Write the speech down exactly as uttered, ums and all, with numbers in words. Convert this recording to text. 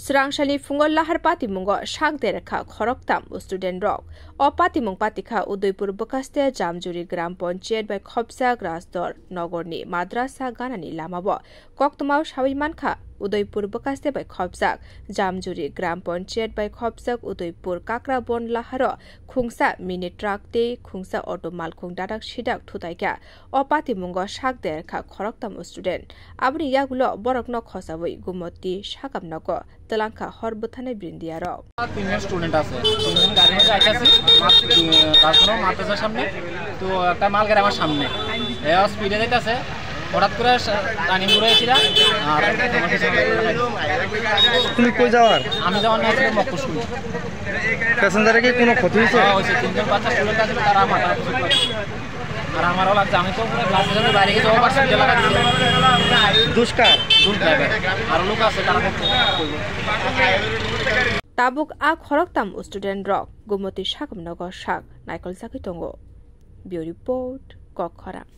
Srangsalni phungo lahar patimungo sak derkha khoroktam student rok. O patimung patikha Udaipur bwkhaste Jamjuri Gram Panchayat bai khopjak Rajdor Nogorni madrasa ganani lamao. Koktwmao sawi mankha, Udaipur bwkhaste bai khopjak Jamjuri Gram Panchayat bai khopjak Udaipur Kakrabon laharo khungsa mini truck tei khungsa auto malkhung dadak sidak thutaikha. O patimungo sak derkha khoroktam student. Aboni yagulo borokno khosawi Gumoti sakam nogo twlangkha hor bwthanai brindiarok. তিনজন স্টুডেন্ট আছে, তিনজন গাড়ির মধ্যে আইতাছি, মাত-, উম, রাজনগর মাদ্রাসার সামনে। তো একটা মাল গাড়ি আমার সামনে, এ স্পিডে যাইতাছে, হঠাৎ করে সা-, টার্নিং ঘুরে এসে আর আমার পিছনে লাগাই দিছে। তুমি কই যাওয়ার? আমি যাওয়ার না, আসলে মক্কু স্কুল। প্যাসেঞ্জারে কি কোনো ক্ষতি হয়েছে? হ্যাঁ, হয়েছে। তিনজন বাচ্চা স্টুডেন্ট আছে, তারা মাথা আর আমারও লাগছে, আমি তো পুরো ক্লাসের সাথে বাইরে গেছি, ওভার স্পিডে লাগাই দিছে। দুষ্কার? দুষ্কার। আরো লোক আছে, তারা করতে করবো। Tabuk a khoroktam student rok Gumoti sakam nogo sak naikol jagwi tongo. Bureau Report, Kokkhorang.